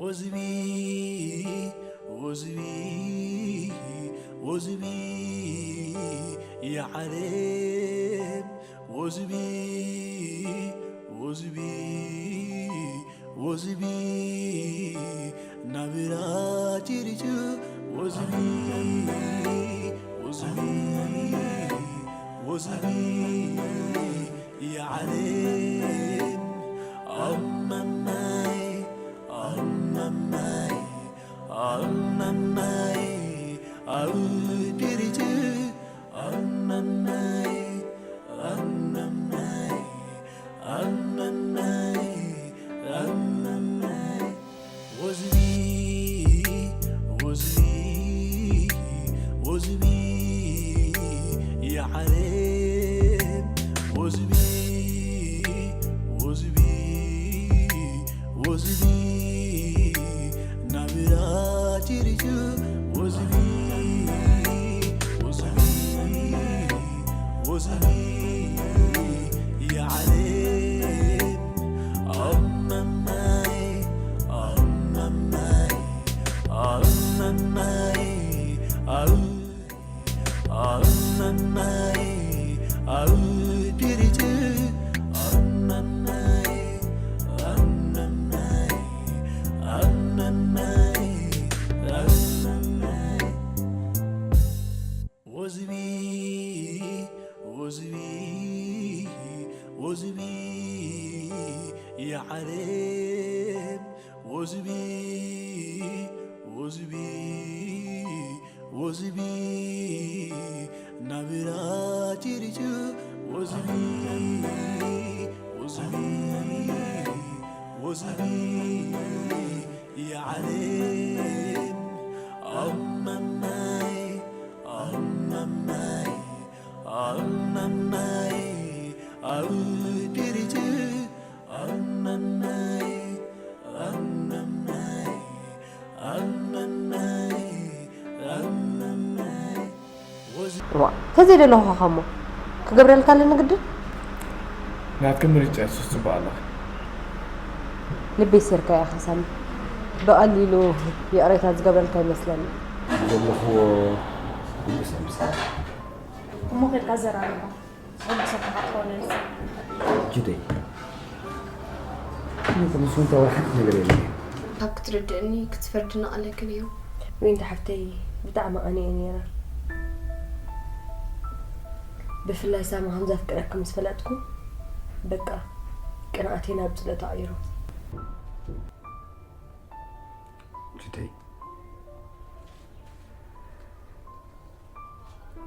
ወዝቢ ወዝቢ ወዝቢ የዓለም ወዝቢ ወዝቢ ወዝቢ ናብራ ቲሪቱ ወዝቢ ወዝቢ ወዝቢ የዓለም ኣመማይ ኣመማይ ኣመማይ ኣብ ቲሪቱ ኣመማይ ኣመማይ ኣመማይ ኣመማይ ወዝቢ ወዝቢ ወዝቢ የዓለም ወዝቢ ወዝቢ ወዝቢ ናብራ ቲሪቱ ወዝቢ ወዝቢ ወዝቢ የዓለም ኣመማይ ኣመማይ ኣመማይ ኣመማይ ኣመማይ ኣብ ቢሪቱ ኣመማይ ኣመማይ ኣመማይ ኣመማይ ወዝቢ ወዝቢ ወዝቢ የዓለም ወዝቢ ወዝቢ ወዝቢ ናብራ ቲሪቱ ወዝቢ ወዝቢ ወዝቢ የዓለም ኣመማይ ኣመማይ ኣመማይ ኣብ ቲሪቱ ኣመማይ ኣመማይ ኣመማይ ኣመማይ ወዝ ዋ ተዘይደለኹ ኸሞ ክገብረልካ ኣለኒ ግድን ናትኪ ምርጫ የሱስ ጽቡቕ ኣለኺ። ልበይ ሴርካ ኢኻ ሳሚ። ብቐሊሉ ይቕሬታ ዝገብረልካ ይመስለኒ። ዘለኽዎ ኩሉ ሰብ ምሳሌ እሞ ኬድካ ዘራርባ። ዝኹሉ ሰብ ተኻትኾነ ጅደይ ንሱ እንታይ ወላ ሓንቲ ነገር የለን ካብ ክትርድእኒ ክትፈርድኒ ቀለኪ ነይሩ። ዊንታ ሓፍተይ ብጣዕሚ ቀኒኤ ነይረ። ብፍላይ ሳሚ ከም ዘፍቅረኪ ምስ ፈለጥኩ በቃ ቅንኣተይ ናብ ጽልኦ ተቐይሩ። ጅደይ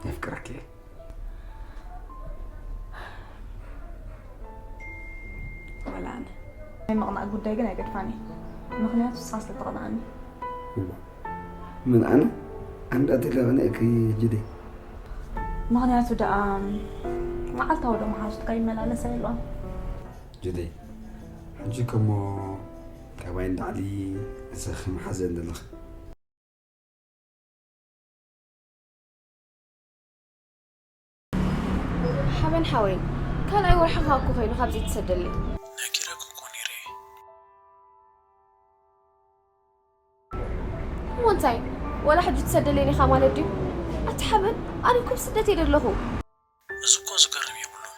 የፍቅረኪ እየ። ወላ ኣነ ናይ ምቕናእ ጉዳይ ግን ኣይገድፋን እየ። ምኽንያቱ ንስኻ ስለ ተቐንኣኒ። እዋ ምን ኣነ ኣንዳ ተለቐነ እኪ ጅደይ። ምኽንያቱ ደኣ መዓልታዊ ዶ መሓዙትካ ይመላለስ ኣይብሎም። ጅደይ ሕጂ ከሞ ካባይ ንላዕሊ ንስኺ መሓዘ ዘለኺ። ሓበን ሓወይ ካልኣይ ወርሕኻ እኮ ኮይኑ ካብ ዘይትሰደለይ። ነጊረኪ እኮ ነይረ። እሞ እንታይ ወላ ሕጂ ትሰደለይ ኢኻ ማለት ድዩ? ኣቲ ሓበን ኣነ እኮ ብስደት እየ ዘለኹ። እዚ እኮ ዝገርም የብሉን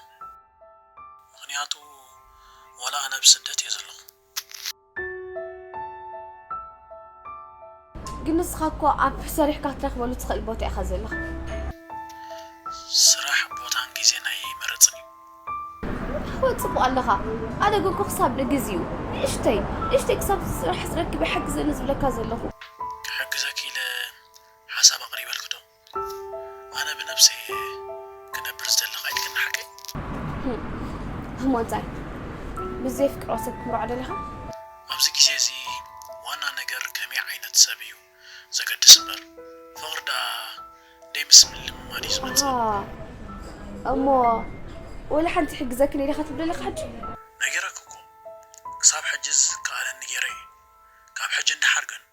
ምኽንያቱ ዋላ ኣነ ብስደት እየ ዘለኹ። ግን ንስኻ እኮ ኣብ ሰሪሕካ ክትረኽበሉ ትኽእል ቦታ ኢኻ ዘለኻ። ስራሕ ቦታን ግዜን ኣይመርጽን እዩ። እወ ጽቡቕ ኣለኻ። ኣነ ግን እኮ ክሳብ ንግዜኡ ንእሽተይ ንእሽተይ ክሳብ ስራሕ ዝረክብ ይሓግዘኒ ዝብለካ ዘለኹ። ክሕግዘኪ ኢለ ሓሳብ ኣቕሪበልኪ ዶ? ኣነ ብነብሰይ እየ ክነብር ዝደሊ ኸይድ ክንሓቀይ። እሞ እንታይ ምስ ዘየፍቅሮ ሰብ ክትምርዖ ደሊኻ? ኣብዚ ግዜ እዚ ዋና ነገር ከመይ ዓይነት ሰብ እዩ ዘገድስ እምበር ፍቕሪ ደኣ ደይ ምስ ምልምማድ እዩ ዝመጽእ። ኣሃ፣ እሞ ወላ ሓንቲ ይሕግዘክን እየ ዲኻ ትብለለኻ ሕጂ? ነጊረኪ እኮ ክሳብ ሕጂ ዝከኣለኒ ገይረ እየ። ካብ ሕጂ ንደሓር ግን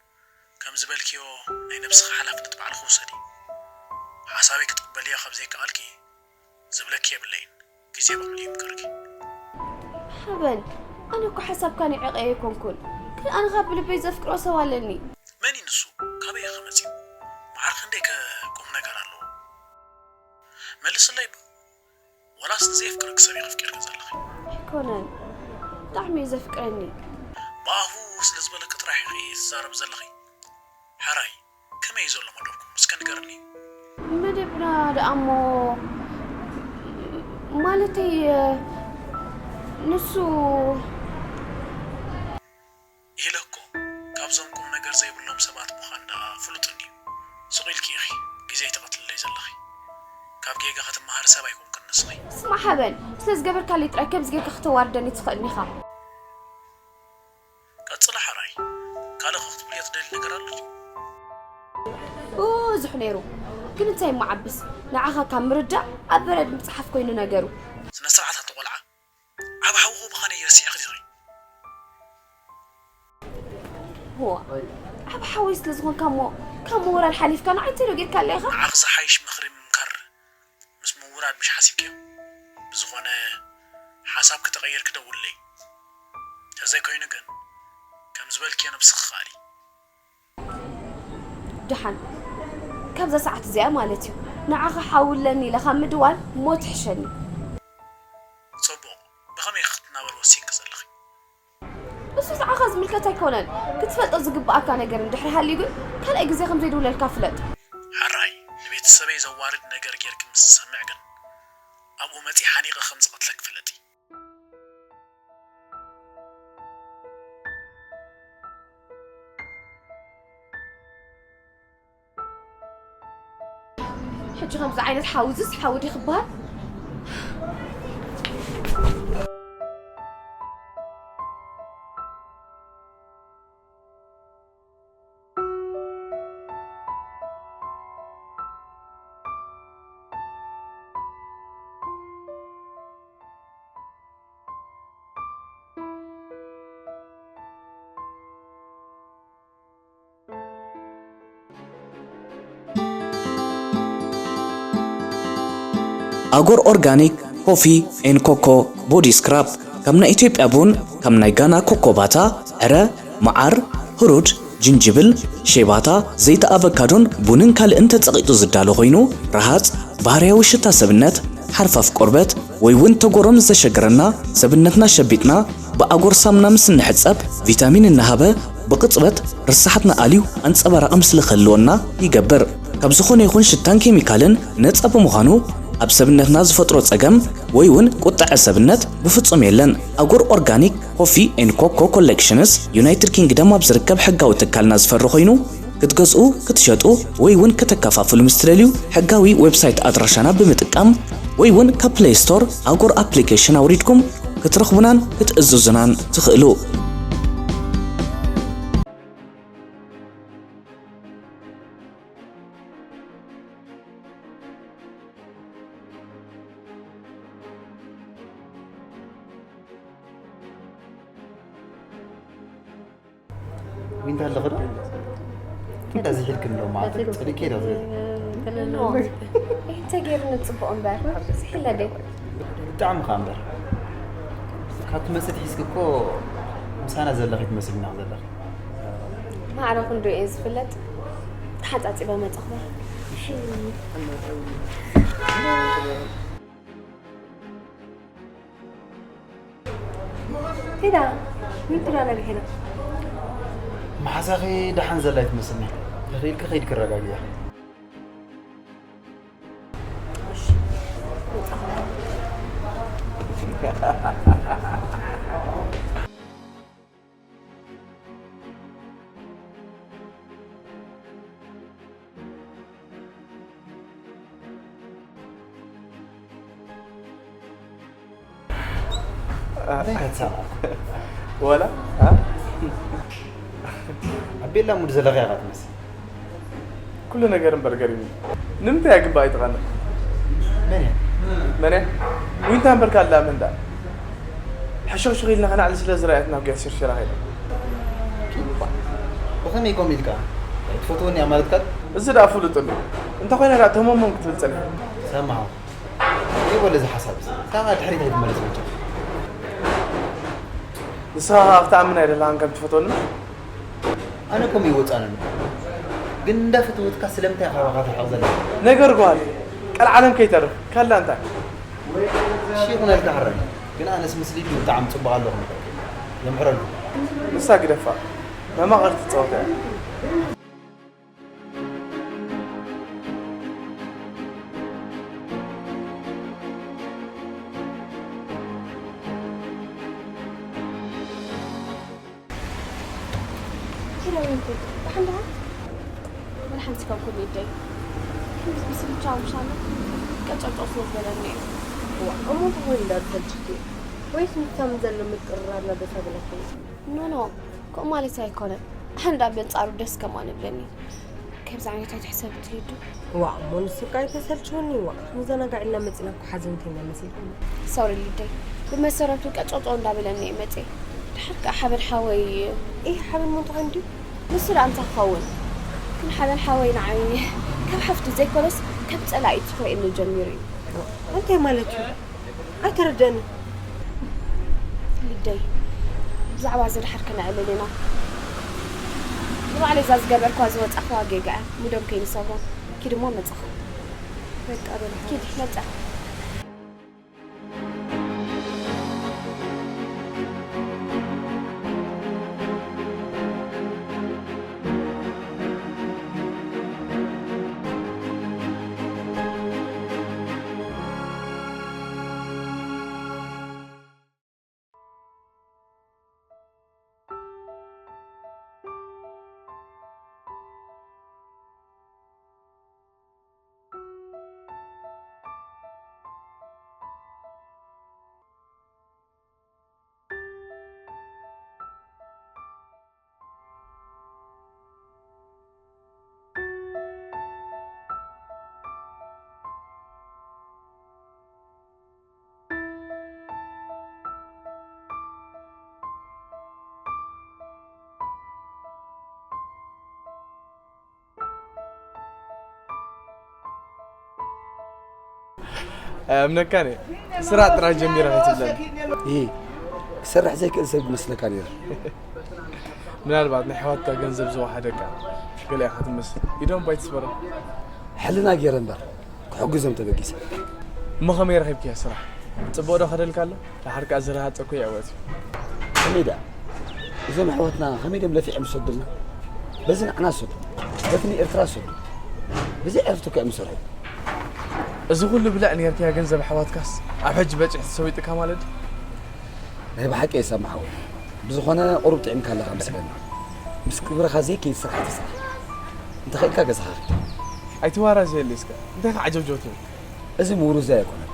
ከም ዝበልክዮ ናይ ነብስኺ ሓላፍነት ባዕልኺ ውሰዲ። ሓሳበይ ክትቕበልዮ ካብ ዘይከኣልኪ ዝብለኪ የብለይን። ግዜ ባዕሉ ይምከርኪ። ሓበን፣ ኣነ እኮ ሓሳብካ ንዕቐ ኣይኮንኩን። ግን ኣነ ካብ ልበይ ዘፍቅሮ ሰብ ኣለኒ። መን እዩ ንሱ? ካበይ ከ መጺኡ? መዓር ክንደይ ከ ቁም ነገር ኣለዎ? መልስለይ ዶ? ወላስ ንዘየፍቅረኪ ሰብ ኢኺ ኣፍቂርኪ ዘለኺ? ኣይኮነን፣ ብጣዕሚ እዩ ዘፍቅረኒ። ብኣፉ ስለ ዝበለኪ ጥራሕ ኢኺ ትዛረቢ ዘለኺ? ሕራይ፣ ከመይ እዩ ዘሎ መደብኩም? እስከ ንገርኒ። መደብና ደኣ እሞ፣ ማለተይ፣ ንሱ ኢለ እኮ፣ ካብዞም ቁም ነገር ዘይብሎም ሰባት ምዃን ደኣ ፍሉጥ እንድዩ። ስቕ ኢልኪ ኢኺ ግዜ ተቐትልለይ ዘለኺ። ካብ ጌጋ ክትመሃሪ ሰብ ኣይኮንክን ንስኺ። ስማዕ ሓበን፣ ስለ ዝገበርካለይ ጥራይ ከምዚ ጌርካ ክተዋርደኒ ትኽእልን ኢኻ። ቀጽሊ ሓራይ፣ ካልእ ኸ ክትብልዮ ትደሊ ነገር ኣሎ ድዩ? ብዙሕ ነይሩ፣ ግን እንታይ እሞ ዓብስ፣ ንዓኻ ካብ ምርዳእ ኣብ በረድ ምጽሓፍ ኮይኑ ነገሩ። ስነ ስርዓት ኣቲ ቆልዓ፣ ዓብ ሓውኹ ምዃነይ ረሲዕኺ ዲኺ? ዋ፣ ዓብ ሓወይ ስለ ዝኾንካ እሞ ካብ ምውራድ ሓሊፍካ ንዓይ እንታይ ዶ ጌርካለይ ኢኻ? ንዓኺ ዝሓይሽ ምኽሪ ምምካር ምስ ምውራድ ምሽ ሓሲብክዮ? ብዝኾነ ሓሳብኪ ተቐይርኪ ደውልለይ። ተዘይኮይኑ ግን ከም ዝበልክዮ ነብስኺ ክኣሊ። ደሓን፣ ካብዛ ሰዓት እዚኣ ማለት እዩ። ንዓኻ ሓው ኣለኒ ኢለ ካብ ምድዋል ሞት ይሕሸኒ። ጽቡቕ፣ ብኸመይ ክትናበር ወሲንኪ ዘለኺ? እሱ ንዓኻ ዝምልከት ኣይኮነን። ክትፈልጦ ዝግብኣካ ነገር እንድሕር ሃልዩ ግን ካልኣይ ግዜ ከም ዘይድውለልካ ፍለጥ። ሕራይ፣ ንቤተሰበይ ዘዋርድ ነገር ጌርኪ ምስ ዝሰምዕ ግን ኣብኡ መጺእ ሓኒቐ ከም ዝቐትለኪ ፍለጢ። ሕጂ ከምዚ ዓይነት ሓዊ እዚስ ሓዊ ድዩ ክበሃል? ኣጎር ኦርጋኒክ ኮፊ ኤን ኮኮ ቦዲ ስክራብ፣ ካብ ናይ ኢትዮጵያ ቡን፣ ካብ ናይ ጋና ኮኮ ባታ፣ ዕረ፣ መዓር፣ ህሩድ፣ ጅንጅብል፣ ሼባታ፣ ዘይቲ ኣቨካዶን ቡንን ካልእን ተጸቒጡ ዝዳሎ ኮይኑ፣ ረሃጽ፣ ባህርያዊ ሽታ ሰብነት፣ ሓርፋፍ ቆርበት፣ ወይ እውን ተጎረም ዘሸግረና፣ ሰብነትና ሸቢጥና ብኣጎር ሳምና ምስ እንሕጸብ ቪታሚን እናሃበ ብቕጽበት ርሳሓትና ኣልዩ ኣንጸባራቒ ምስሊ ክህልወና ይገብር። ካብ ዝኾነ ይኹን ሽታን ኬሚካልን ነጻ ብምዃኑ ኣብ ሰብነትና ዝፈጥሮ ጸገም ወይ እውን ቁጠዐ ሰብነት ብፍጹም የለን። ኣጎር ኦርጋኒክ ኮፊ ኤንድ ኮኮ ኮሌክሽንስ ዩናይትድ ኪንግደም ኣብ ዝርከብ ሕጋዊ ትካልና ዝፈሪ ኮይኑ ክትገዝኡ፣ ክትሸጡ ወይ እውን ከተከፋፍሉ ምስ ትደልዩ፣ ሕጋዊ ዌብሳይት ኣድራሻና ብምጥቃም ወይ እውን ካብ ፕለይ ስቶር ኣጎር ኣፕሊኬሽን ኣውሪድኩም ክትረኽቡናን ክትእዝዙናን ትኽእሉ። ዊንታ ኣለኺ ዶ? እንታይ ዝሒልክን ዶ ማለት? ጸሊእኪ ዶ? እንታይ ገይሩ ንጽቡቕ እምበር ዝሒለ ደ? ብጣዕሚ ኸኣ እምበር። ካብ ትመጽእ ትሒዝኪ እኮ ምሳና ዘለኺ ትመስልና ዘለኺ። ማዕረ ክንዱ እየ ዝፍለጥ። ተሓጻጺበ መጸኹ። ቴዳ ምን ትዳ ነቢሕና? መሓዛኺ ደሓን ዘላ ኣይትመስልኒ። ተኽኢልኪ ከይድኪ ኣረጋግያ። ወላ ኣብ ቤላ ሙድ ዘለኻ ኢኻ ትመስል። ኩሉ ነገር እምበር ገሪሙ። ንምንታይ ኣግባእ ኣይትቐንእ? መን እያ? መን እያ? ዊንታ እምበር ካልእ መን ደኣ? ሕሹኽሹኽ ኢልና ከናዕሊ ስለ ዝረኣየትና እኮ እያ ሽርሽራ ከይዳ። ብኸመይ ከምኡ ኢልካ? ኣይትፈትወኒ እያ ማለትካ? እዚ ደኣ ፍሉጥ ኣሎ። እንተኾይና ደኣ ተመሞም ክትብል ጸኒሓ። ሰማሃው። ይበል እዚ ሓሳብ እዚ። ሳኻ ድሕሪት ኣይትመለስ መቸም። ንስኻ ከኣ ክትኣምና ኣይደለኻን ከም ትፈትወኒ። ኣነ ከምኡ ይወጻኒ ኣሎ። ግን እንዳፈተወትካ ስለምንታይ ካባኻ ትርሕቕ ዘለኻ? ነገር ጓል ቀልዓለም ከይተርፍ ካላ እንታይ? እሺ ይኹነልካ ሕረኒ። ግን ኣነስ ምስ ሊዱ ብጣዕሚ ጽቡቕ ኣለኹ። የምሕረሉ። ንሳ ግደፋ። መማቕርቲ ትጻወት እያ። ኪዳ ወይን ኮት ደሓን ደሓን? ወላ ሓንቲ ካብ ኩሉ ይደይ። ከምዚ ብስልቻ ውሻለ ቀጨጨው ስለ ዝበለኒ እዩ። ዋ፣ እሞ እንታይ ኮይኑ እንዳተሰልችኪ? ወይስ ምሳም ዘሎ ምቅርራብ እናደሳበለኪ? ኖ፣ ኖ፣ ከምኡ ማለት ኣይኮነን። ኣነ እንዳ በንጻሩ ደስ ከማን ይብለኒ። ከምዚ ዓይነት ኣይትሕሰብ ትሪዱ። ዋእ፣ እሞ ንስካ ኣይተሰልችውኒ። ዋእ፣ ክንዘናጋዕ ኢልና መጺና እኮ ሓዘንተኛ መሲልኩም። ሶሪ ሊደይ፣ ብመሰረቱ ቀጨጨው እንዳበለኒ እየ መጺኤ። ድሓር ከኣ ሓበን ሓወይ። ኢህ፣ ሓበን ሞንቱ እንድዩ? ንሱ ደኣ እንታይ ክኸውን? ግን ሓበን ሓወይ ንዓይ ከም ሓፍቱ ዘይኮነስ ከም ጸላኢ ትኽርእየኒ ጀሚሩ እዩ። እንታይ ማለት እዩ? ኣይተረደእኒ። ልደይ፣ ብዛዕባ እዚ ድሓር ክነዕልል ኢና። ንባዕለይ እዛ ዝገበርኳ ዝወጻእኽዋ ጌጋ እያ። ሙዶም ከይንሰብሮ። ኪድ እሞ መጻኹ። በቃ በል። ኪድ፣ መጻ። እምነካን እየ። ስራሕ ጥራይ ጀሚረ ከይትብለኒ። ይሄ ክሰርሕ ዘይክእል ሰብ ይመስለካ ነይረ። ምናልባት ናይ ኣሕዋትካ ገንዘብ ዝወሓደካ ገለ ኢኻ ትመስል። ኢዶም ባይ ትስበሮም። ሕልና ገይረ እምበር ክሕግዞም ተበጊሰ። እሞ ከመይ ረኺብክያ ስራሕ? ጽቡቕ ዶ ከደልካ ኣሎ? ደሓር ከኣ ዝረሃጸ እኮ ይዕወት እዩ። ከመይ ደኣ? እዞም ኣሕዋትና ከመይ ድዮም ለፊዖም ዝሰዱልና? በዚ ንዓና ዝሰዱ፣ በቲ ንኤርትራ ዝሰዱ። ብዘይ ዕረፍቲ እኮ እዮም ዝሰርሑ። እዚ ኩሉ ብልዕ ኔርካያ ገንዘብ ኣሕዋትካስ ኣብ ሕጂ በጺሑ ተሰዊጥካ ማለት ድዩ? ናይ ብሓቂ የሳሚ ሓወይ። ብዝኾነ ቁሩብ ጥዒምካ ኣለኻ መስለኒ። ምስ ክብርኻ ዘይከይድ ስራሕ ትስራሕ። እንተኽኢልካ ገዛኻ ኺድ። ኣይትዋራዘየለይ እስከ። እንታይ ከዓጀውጀው ትብል? እዚ ምውርዛይ ኣይኮነን።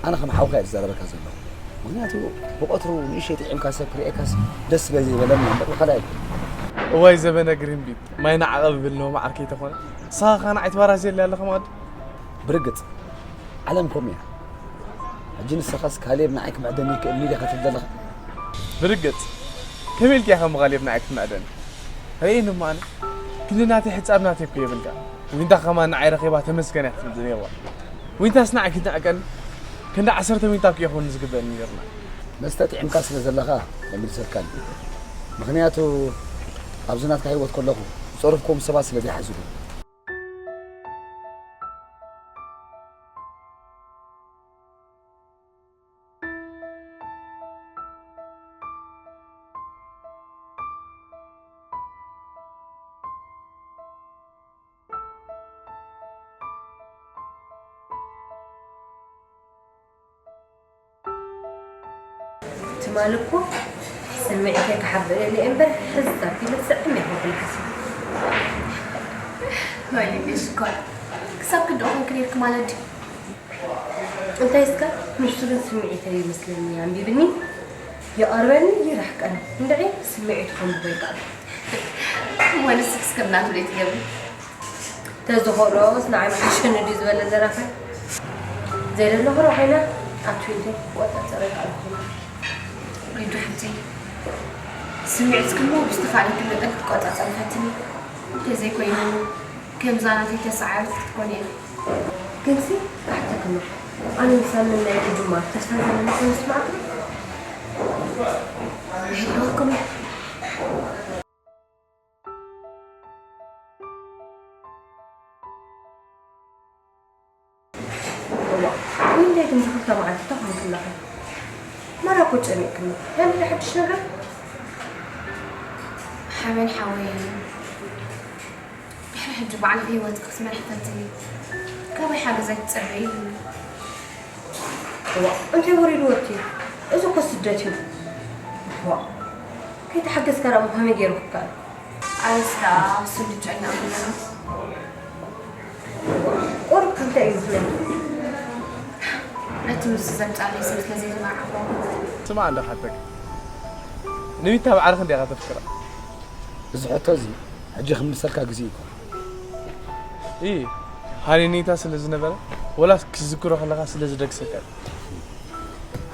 ኣነ ከም ሓውካ እየ ዝዛረበካ ዘለኹ። ምኽንያቱ ብቐትሩ ንእሽተይ ጥዒምካ ሰብ ክርእየካስ ደስ ስለ ዘይበለኒ እምበር ብኻልእ ኣይኮነን። እዋይ ዘበነ ግሪንቢት፣ ማይና ዓቐብ ብል ኖ መዓር ከይተኾነ። ንስኻ ኸኣ ንዓይ ትባራዘየለይ ኣለኻ ማለት ድዩ? ብርግጽ፣ ዓለም ከምኡ እያ። ሕጂ ንስኻስ ካሌብ ንዓይ ክምዕደኒ ይክእል ኢልካ ትብል ዘለኻ? ብርግጽ፣ ከመይ ኢልካ ኢኻ እሞ ካሌብ ንዓይ ክትምዕደኒ? ርእየኒ እሞ ኣነ፣ ክንዲ ናተይ ሕጻብ ናተይ እኮ የብልካ። ዊንታ ከማን ንዓይ ረኺባ ተመስገን እያ ክትብል ነይርዋ። ዊንታስ ንዓይ ክትንዕቀኒ? ክንዲ ዓሰርተ ዊንታ እኮ ይኸውን ዝግበአኒ ነይርና። መስተ ጥዒምካ ስለ ዘለኻ ኣይምልሰልካን። ምኽንያቱ ኣብዚ ናትካ ህይወት ከለኹ ዝጸረፍክዎም ሰባት ስለ ዘይሓዝሉ። ትማሊ እኮ ስምዒተይ ክሓብእ ኢለ እምበር ሕዝ ኣቢለ ስዕም ኣይኮንኩን ሓሲበ። ወይኔ ሽኮር፣ ክሳብ ክንድኡ ኮንኪ ነይርኪ ማለት ድዩ? እንታይ እስከ ንሱ ግን ስምዒተይ ይመስለኒ ኣንቢብኒ፣ ይቐርበኒ ይርሕቀኒ። እንድዒ ስምዒቱ ከንብቦ ይከኣል። እሞ ንስኽስ ከም ናቱ ደይ ትገብሪ? ተዝኾሮስ ንዓይ ምሓሸኒ ድዩ ዝበለ ዘራፋይ? ዘይደለኹ ዶ ኮይነ ኣብ ትዊተር ክቆጻጸረካ ኣለኹ። ሪዱ ሓብተይ፣ ስምዒትኪ እሞ ብዝተኻእለኪ መጠን ክትቆጻጸሪ ፈትኒ። እንተዘይኮይኑ፣ ከምዛ ናተይ ተሰዓሪት ክትኮኒ ኢኺ። ግንሲ፣ ክሓተኪ እሞ፣ ኣነ ምሳምን ናይ ምጅማር ተስፋ ዘለኒ ኮይኑ ይስምዓኪ? ይህልወኩም። እዋ፣ ወይለይ ግን ዝኽልተ መዓልቲ ተኾንክለኺ። መራ እኮ ጨኒቕክኒ። ያለ ሓድሽ ነገር? ሓበን ሓወይ፣ ድሕሪ ሕጂ ባዕልኺ ህይወትኪ ክትመርሒ ፈትኒ። ካበይ ሓገዝ ኣይትጸበዪ። እዋ፣ እንታይ ወሪድዎ እቲ? እዚ እኮ ስደት እዩ። እዋ፣ ከይተሓገዝካ ደኣ እሞ ከመይ ገይሩ ክከኣል? ኣነስ ደኣ እሱ ልጨነቕ ኣለና። ቁሩብ ከ እንታይ እዩ ምኽንያቱ? ነቲ ንሱ ዘምጻለይ ሰብ ስለ ዘይተመርዓኹ። ስማዕ እንዶ ክሓተካ። ንቢታ ብዓርኺ እንዲኻ ተፍቅራ? እዚ ሕቶ እዚ ሕጂ ክምልሰልካ ግዜኡ ኣይኮነን። እይ፣ ሃኒኒታ ስለ ዝነበረ፣ ወላስ ክትዝክሮ ከለኻ ስለ ዝደግሰካ እዩ።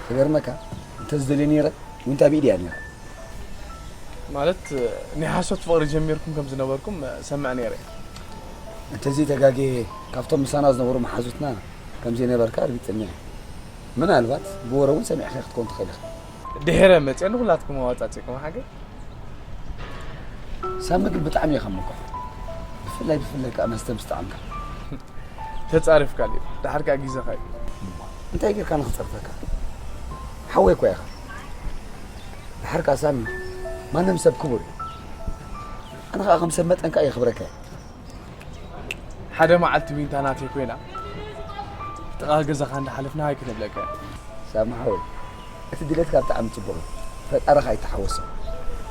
ክገርመካ፣ እንተዝደልዮ ነይረ፣ ዊንታ ብኢደይ እያ ነይራ። ማለት፣ ናይ ሓሶት ፍቕሪ ጀሚርኩም ከም ዝነበርኩም ሰምዕ ነይረ። እንተዘይተጋግየ፣ ካብቶም ምሳና ዝነበሩ መሓዙትና ከም ዘይነበርካ ርግጸኛ እየ። ምናልባት ብወረ እውን ሰሚዕካ ክትኮን ትኽእል ኢኻ። ድሒረ መጽየ ንኹላትኩም ኣዋጻጺእኩም ሓገዝ። ሳሚ ግን ብጣዕሚ እየ ካብ ምኮ። ብፍላይ፣ ብፍላይ ከኣ መስተ ምስ ጠዓምካ። ተጻሪፍካ ድዩ? ደሓር ከኣ ግዜኻ እዩ። እንታይ ጌርካ ንኽጸርፈካ? ሓወይ እኮ ኢኻ። ደሓር ከኣ ሳሚ፣ ማንም ሰብ ክቡር እዩ። ኣነ ከኣ ከም ሰብ መጠን ከኣ የኽብረካ እየ። ሓደ መዓልቲ ዊንታ ናተይ ኮይና፣ ጥቓ ገዛኻ እንዳሓለፍና ሃይ ክነብለካ። ሳሚ ሓወይ፣ እቲ ድሌትካ ብጣዕሚ ጽቡቕ እዩ። ፈጣሪ ከኣ ይተሓወሶ።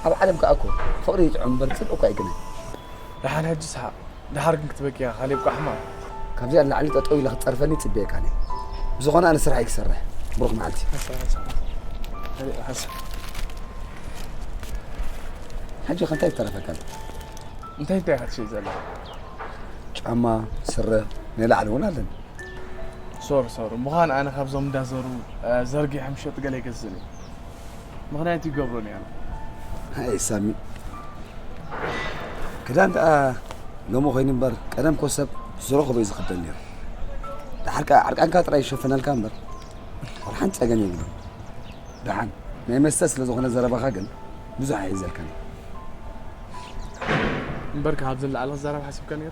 ኣብ ዓለም ከኣ እኮ ፍቕሪ ይጥዑም እምበር ጽልኢ እኮ ኣይግነን። ደሓን ሕጂ ሰሓቕ። ደሓር ግን ክትበኪ ኢኻ፣ ካሌብ ቋሕማ። ካብዚኣ ንላዕሊ ጠጠው ኢለ ክትጸርፈኒ ይጽበየካ እየ። ብዝኾነ ኣነ ስራሕ እየ ክሰርሕ። ብሩኽ መዓልቲ። ሓሳብ፣ ሓሳብ፣ ሓሳብ። ሕጂ ከ እንታይ ዝተረፈካ ኣሎ? እንታይ እንታይ ኢኻ ትሸይጥ ዘለኻ? ጫማ፣ ስረ፣ ናይ ላዕሊ እውን ኣለኒ። ሶሪ፣ ሶሪ። ምዃን ኣነ ካብዞም እንዳዘሩ፣ እ፣ ዘርጊሖም ዝሸጡ ገለ ኣይገዝእን እየ። ምኽንያት ይገብሮ ነይሩ። ኣይ ሳሚ፣ ክዳን ደኣ ሎሚ ኮይኑ እምበር፣ ቀደም ኮ ሰብ ዝረኸቦ እዩ ዝኽደን ነይሩ። ደሓር ከኣ ዕርቃንካ ጥራይ ይሸፈነልካ እምበር፣ ወላ ሓንቲ ጸገም የብሉን። ደሓን፣ ናይ መስተ ስለ ዝኾነ ዘረባኻ ግን ብዙሕ ኣይሕዘልካን። እምበር ካብ ዝን ላዕሊ ክዛረብ ሓሲብካ ነይሩ?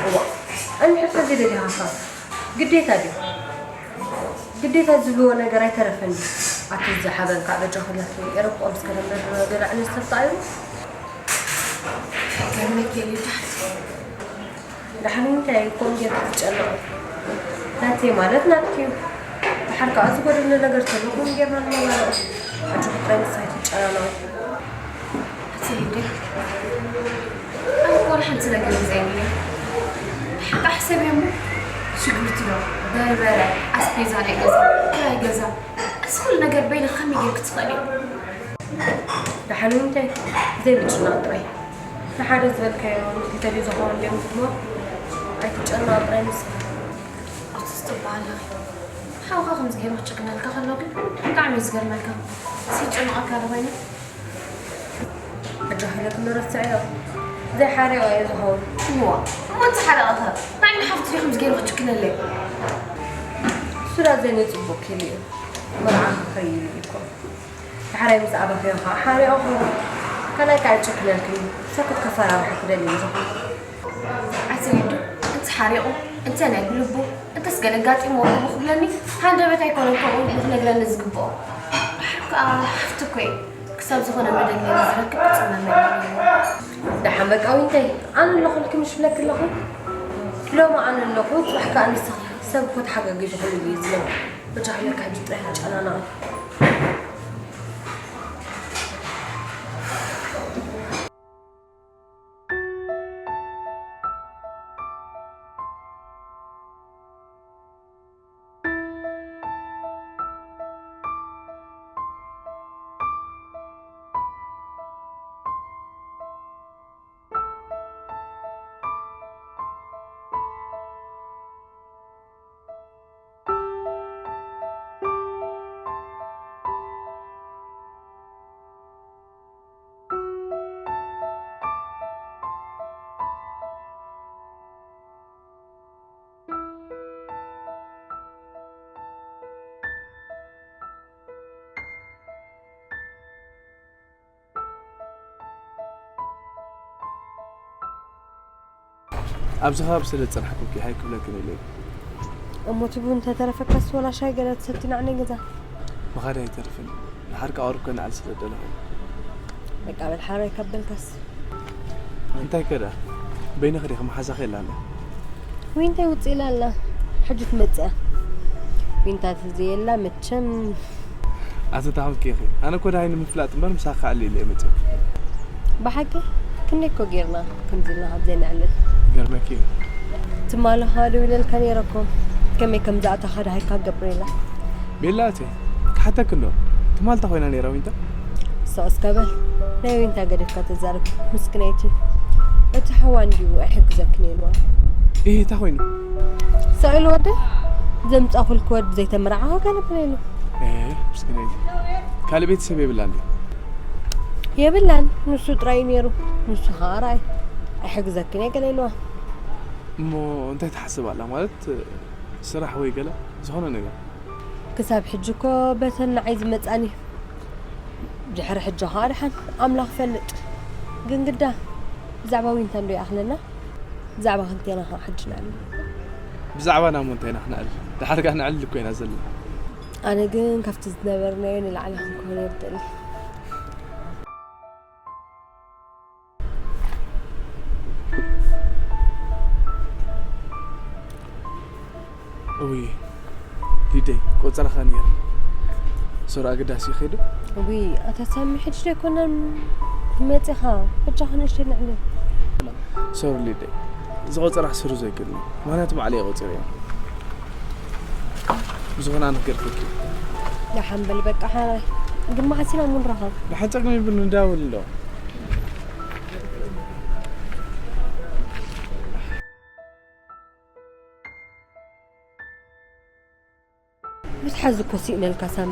እዋ፣ ኣንተ ከዚ ደሊኻ ግዴታ ድዩ? ግዴታ ዝብልዎ ነገር ኣይተረፈን። ኣቲ ዝሓበን ካብ በጃ ክለት ኤሮጳ ምስ ከደምበር ገለ ዕለት ተጣዩ። ከመይ ገይሩ ይብሃል? ደሓን እንታይ ከምኡ ጌርካ ትጨነቕ? ናተይ ማለት ናትኪ እዩ። ደሓር ከኣ ዝጎደለ ነገር ተሎ ከምኡ ጌርና ንመላለኦ። ሓንቲ ጥራይ ንስኻ ኣይትጨናነቒ። ኣቲ ሂደ፣ ኣነ እኮ ወላ ሓንቲ ነገር እዩ ዘይብለይ። ደሓር ከኣ ሕሰብዮ እሞ፣ ሽጉርቲ ዶ፣ በርበረ፣ ኣስቤዛ ናይ ገዛ፣ ክራይ ገዛ፣ እዚ ኩሉ ነገር በይንኺ ከመይ ጌርኪ ትኽእልዮ? ደሓን እንታይ ዘይምጭናቕ ጥራይ። ንሓደ ዝበልካዮ ንክልተ ድዩ ዝኸውን ድዮም ዝብልዎ? ኣይትጨነቕ ጥራይ ንስኻ። ኣቱስ ትበሃል ኣለኺ። ሓውኻ ከምዚ ገይሩ ክጭክነልካ ከሎ ግን ብጣዕሚ እዩ ዝገርመልካ። ዘይጨንቐካ ዶ ኮይኑ? ኣጆኺ ኢለኪ ንረስዕዮ። ዘይሓሪቑ እየ ዝኸውን። እዋ፣ እሞ እንታይ ሓረቐካ? ንዓይ ንሓፍቱ ድዩ ከምዚ ገይሩ ክጭክነለይ? እሱ ዳ ዘይንጽቡቕ ኢሉ እዩ። መርዓ ክኸይድ እዩ እኮ። ዳሕራይ ምስ ኣበኽዮ ኸዓ ሓሪቑ ክኸውን። ካልኣይ ከዓ ይጭክነልኪ እዩ። ሰክት ከፈራርሓ ክደሊ እዩ ዝኾነ። ኣቲ ሊዱ፣ እንተ ሓሪቑ፣ እንተ ናይ ብልቡ፣ እንተስ ገለ ኣጋጢምዎ ከምኡ ክብለኒ፣ ሃንደበት ኣይኮነን ከምኡ ኢሉ ክነግረኒ ዝግብኦ። ደሓር ከኣ ሓፍቲ እኮ እየ። ክሳብ ዝኾነ መደብ ገለ ዝረክብ ክጽመመኒ ኣለዎ። ደሓን በቃ ዊንተይ፣ ኣነ ኣለኹልኪ ምሽ ብለኪ ኣለኹ። ሎሚ ኣነ ኣለኹ፣ ጽባሕ ከኣ ንስኺ። ሰብ እኮ ተሓጋጊዙ ኩሉ ግዜ ዝነብር። በጃኺ ኢለኪ ሕጂ ጥራይ ኣይትጨናነቒ። ኣብዚ ከባቢ ስለ ዝጸናሕኩ እኮ ሃይ ክብለክን ኢለ እየ። እሞ እቲ ቡን እንተተረፈካስ ወላ ሻይ ገለ ትሰቲ ንዓኒ ገዛ። ምኻድ ኣይተርፍን። ድሓር ከኣ ቁሩብ ከነዕል ስለ ዝደለኹ። በቃ በል ሓራይ ካብ በልካስ። እንታይ ከ ደኣ? በይንኺ ዲኺ መሓዛኺ የላን? ዊንታ ውጽእ ኢላ ኣላ። ሕጂ ትመጽእ እያ። ዊንታ ተዘየላ መቸም ኣቲ ታሁኪ ኢኺ። ኣነ እኮ ደሃይ ንምፍላጥ እምበር ምሳኺ ክዕሊ ኢለ እየ መጺኤ። ብሓቂ ክንደይ እኮ ጌርና ከምዚ ኢልና ካብ ዘይንዕልል። ገርመኪ እዩ። ትማሊ ኸኣ ደዊለልካ ነይረ እኮ። ከመይ ከም ዝኣተኻ ደሃይካ ገብሬላ። ቤላ እቴ፣ ክሓተኪ እንዶ። ትማሊ እንታይ ኮይና ነይራ ዊንታ? ስቕ እስከ በል። ናይ ዊንታ ገዲፍካ ተዛረብ። ምስክነይቲ። እቲ ሓዋ እንድዩ ኣይሕግዘክን ኢልዋ። ኢሂ፣ እንታይ ኮይኑ? ስቕ ኢሉ ወደ ዘምጻኹልኪ ወድ ብዘይተመርዓኻ ገለ በለ ኢሉ። ኤ፣ ምስክነይቲ። ካልእ ቤተሰብ የብላን ድዩ? የብላን። ንሱ ጥራይ እዩ ነይሩ። ንሱ ኸኣ ርኣይ። ኣይሕግዘክን እየ ገለ ኢልዋ። እሞ እንታይ ትሓስብ ኣላ? ማለት ስራሕ ወይ ገለ ዝኾነ ነገር? ክሳብ ሕጂ እኮ በተን ንዓይ ዝመጻኒ። ድሕሪ ሕጂ ኸኣ ደሓን ኣምላኽ ይፈልጥ። ግን ግዳ ብዛዕባ ዊንታ እንዶ ይኣኽለና። ብዛዕባ ክልቴና ኸኣ ሕጂ ንዕልል። ብዛዕባና እሞ እንታይ ኢና ክነዕልል? ድሓር ከኣ ንዕልል እኮ ኢና ዘለና። ኣነ ግን ካብቲ ዝነበርናዮ ንላዕሊ ክንከውን እየ ዝደሊ። እውይ ሊደይ፣ ቆጸራኻ ነይሩ። ሶር ኣገዳሲ እዩ ከይዱ። እውይ፣ ኣታ ሳሚ፣ ሕጂ ዶ ኣይኮነን መጺኻ? በጃኻ ንእሽተይ ንዕልል። ሶር ሊደይ፣ እዚ ቆጸራ ክስርዞ ኣይክእልን እዩ። ምኽንያቱ ባዕለይ እየ ቆጺረዮ። ብዝኾነ ኣነ ክገድፈኪ። ደሓን በል በቃ ሓራይ። ግን መዓስ ኢና እሞ ንራኸብ? ደሓን ጸገም የብሉን፣ ንደዋወል እንዶ። ምትሓዝ እኮ ስኢነልካ ሳሚ።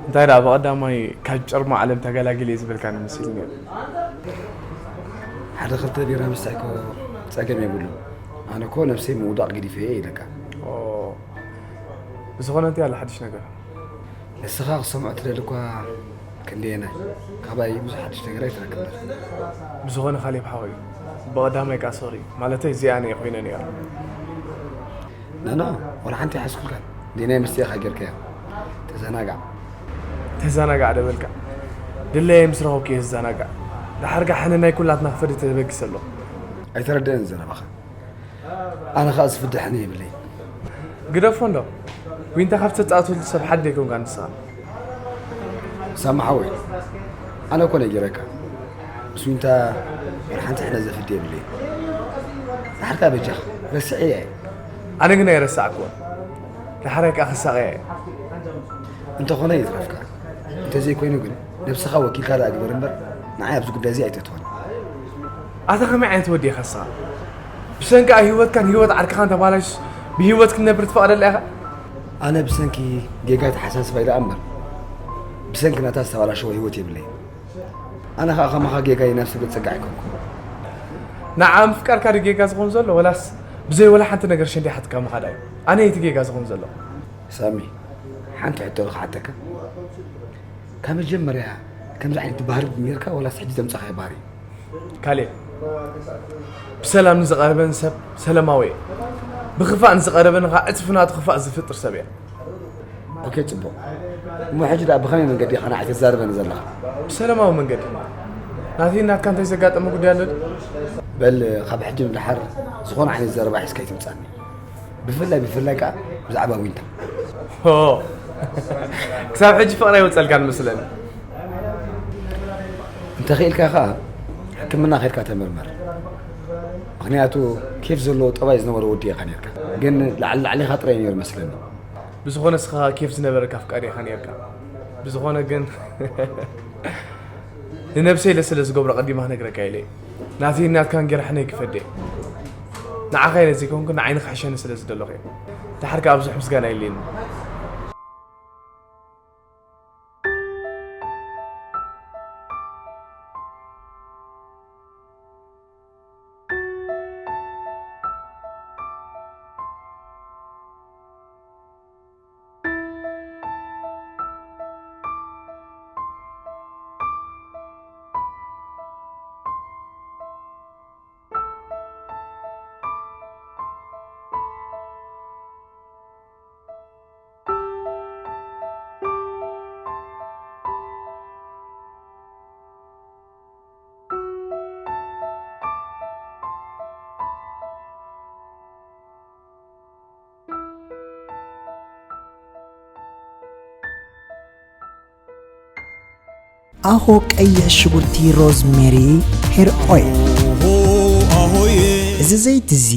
እንታይ ደኣ ብቐዳማይ ካብ ጨርሞ ዓለም ተገላጊለ እየ ዝበልካኒ መሲሉ ነይሩ። ሓደ ክልተ ቢራ ምስታይ እኮ ጸገም የብሉ። ኣነ እኮ ነብሰይ ምውዳቕ ገዲፈ እየ ኢለካ። ኦ፣ ብዝኾነ እንታይ ኣሎ ሓድሽ ነገር? ንስኻ ክሰምዖ ትደሊ እኳ ክንደየናይ፣ ካባይ ብዙሕ ሓድሽ ነገር ኣይትረክብን። ብዝኾነ ካሌብ ሓወይ፣ ብቐዳማይ ከኣ ሶሪ፣ ማለተይ እዚኣ እየ ኮይነ ነይረ። ናና፣ ዋላ ሓንቲ ኣይሓዝኩልካን። ደይ ናይ መስተ ኢኻ ጌርካያ። ተዘናጋዕ። ተዘናጋዕ ዶ በልካ? ድለየ ምስ ረኸብኩ እየ ዝዘናጋዕ። ደሓር ከኣ ሕነ ናይ ኩላትና ክፈዲ ተበጊሰ ኣለኹ። ኣይተረድአን ዘረባኻ። ኣነ ኸኣ ዝፍድሐኒ የብለይ። ግደፎ እንዶ። ዊንታ ካብ ተጻእተሉ ሰብ ሓደ ኣይኮንካ ንስኻ። ሳሚ ሓወይ፣ ኣነ እኮ ነጊረካ። ምስ ዊንታ ወላ ሓንቲ ሕነ ዘፍዲ የብለይ። ደሓር ከኣ በጃኻ፣ ረሲዐያ እየ። ኣነ ግን ኣይረሳዕክዎን። ደሓራይ ከኣ ክሳቐያ እየ። እንተኾነ ይትረፍካ። እንተዘይኮይኑ ግን ነብስኻ ወኪልካ ደኣ ግበር እምበር ንዓይ ኣብዚ ጉዳይ እዚ ኣይተእትወኒ። ኣታ ከመይ ዓይነት ወዲ ኢኻ ንስኻ? ብሰንኪ ህይወትካን ህይወት ዓርክኻን ተባላሽስ ብህይወት ክትነብር ትፈቕደላ ኢኻ? ኣነ ብሰንኪ ጌጋ ተሓሳስባይ ደኣ እምበር ብሰንኪ ናታ ዝተባላሸወ ህይወት የብለይን። ኣነ ኸኣ ከማኻ ጌጋይ ናብ ሰብ ዘጸግዕ ኣይኮንኩን። ንዓ ምፍቃርካ ድዩ ጌጋ ዝኾን ዘሎ ወላስ ብዘይ ወላ ሓንቲ ነገር ሸንዲሓትካ ምኻዳ እዩ? ኣነ እቲ ጌጋ ዝኾን ዘሎ። ሳሚ፣ ሓንቲ ሕቶ ዶ ክሓተካ? ካብ መጀመርያ ከምዚ ዓይነት ባህሪ ድዩ ነይርካ ወላስ ሕጂ ዘምጻኻዮ ባህሪ እዩ? ካሌብ፣ ብሰላም ንዝቐረበኒ ሰብ ሰላማዊ እየ። ብኽፋእ ንዝቐረበኒ ኸኣ እጥፊ ናቱ ኽፋእ ዝፍጥር ሰብ እየ። ኦኬ፣ ጽቡቕ። እሞ ሕጂ ደኣ ብኸመይ መንገዲ ኢኻ ንዓይ ተዛርበኒ ዘለኻ? ብሰላማዊ መንገዲ። ናተይን ናትካን እንታይ ዘጋጠመ ጉዳይ ኣሎ ድዩ? በል፣ ካብ ሕጂ ንደሓር ዝኾነ ዓይነት ዘረባ ሒዝካ ኣይትምጻኒ። ብፍላይ፣ ብፍላይ ከኣ ብዛዕባ ዊንታ። ሆ፣ ክሳብ ሕጂ ፍቕሪ ኣይወጸልካን መስለኒ። እንተኽኢልካ ከኣ ሕክምና ከድካ ተመርመር። ምክንያቱ ኬፍ ዘለዎ ጠባይ ዝነበረ ወዲ ኢኻ ነርካ። ግን ላዕሊ ላዕሊኻ ጥራይ ነይሩ መስለኒ። ብዝኾነ እስኻ ኬፍ ዝነበረካ ኣፍቃሪ ኢኻ ነርካ። ብዝኾነ ግን ንነብሰይ ለስለ ዝገብሮ ቀዲማ ክነግረካ ኢለ ናተይን ናትካን ገራሕነይ ክፈደ። ንዓኻ ኢለ ዘይኮንኩ ንዓይ ንኽሕሸኒ ስለ ዝደለኹ እየ። ደሓር ከኣ ብዙሕ ምስጋና የድልየኒ። ኣኾ ቀይሕ ሽጉርቲ ሮዝሜሪ ሄር ኦይል። እዚ ዘይቲ እዚ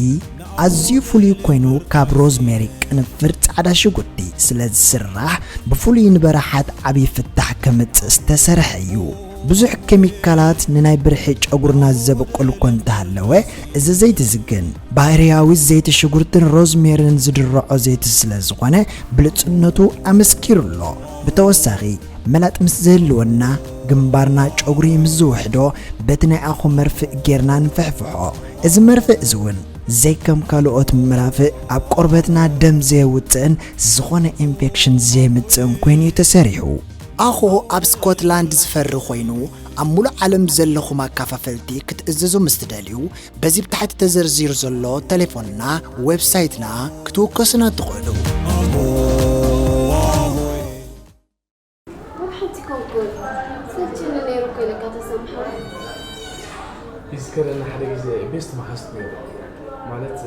ኣዝዩ ፍሉይ ኮይኑ ካብ ሮዝሜሪ ቅንፍር ጻዕዳ ሽጉርቲ ስለ ዝስራሕ ብፍሉይ ንበራሓት ዓብዪ ፍታሕ ከምጽእ ዝተሰርሐ እዩ። ብዙሕ ኬሚካላት ንናይ ብርሒ ጨጉርና ዘብቁል እኮ እንተሃለወ እዚ ዘይቲ እዚ ግን ባህርያዊ ዘይቲ ሽጉርትን ሮዝሜርን ዝድረዖ ዘይቲ ስለ ዝኾነ ብልጽነቱ ኣመስኪሩ ኣሎ። ብተወሳኺ መላጥ ምስ ዝህልወና ግንባርና ጨጉሪ ምስ ዝውሕዶ በቲ ናይ ኣኹ መርፍእ ጌርና ንፍሕፍሖ። እዚ መርፍእ እዚ እውን ዘይከም ካልኦት መራፍእ ኣብ ቆርበትና ደም ዘየውፅእን ዝኾነ ኢንፌክሽን ዘየምፅእን ኮይኑ እዩ ተሰሪሑ። ኣኾ ኣብ ስኮትላንድ ዝፈሪ ኮይኑ ኣብ ሙሉእ ዓለም ዘለኹም ኣካፋፈልቲ ክትእዝዙ ምስ ትደልዩ በዚ ብታሕቲ ተዘርዚሩ ዘሎ ቴሌፎንና ዌብሳይትና ክትውከሱና ትኽእሉ። ወላ ሓንቲ ኮንኩን ሰልችኒ ነይሩ እኮ ኢለካ ተሰምሓ። ይዝከረኒ ሓደ ግዜ ቤስት መሓዝት ነይሩ ማለት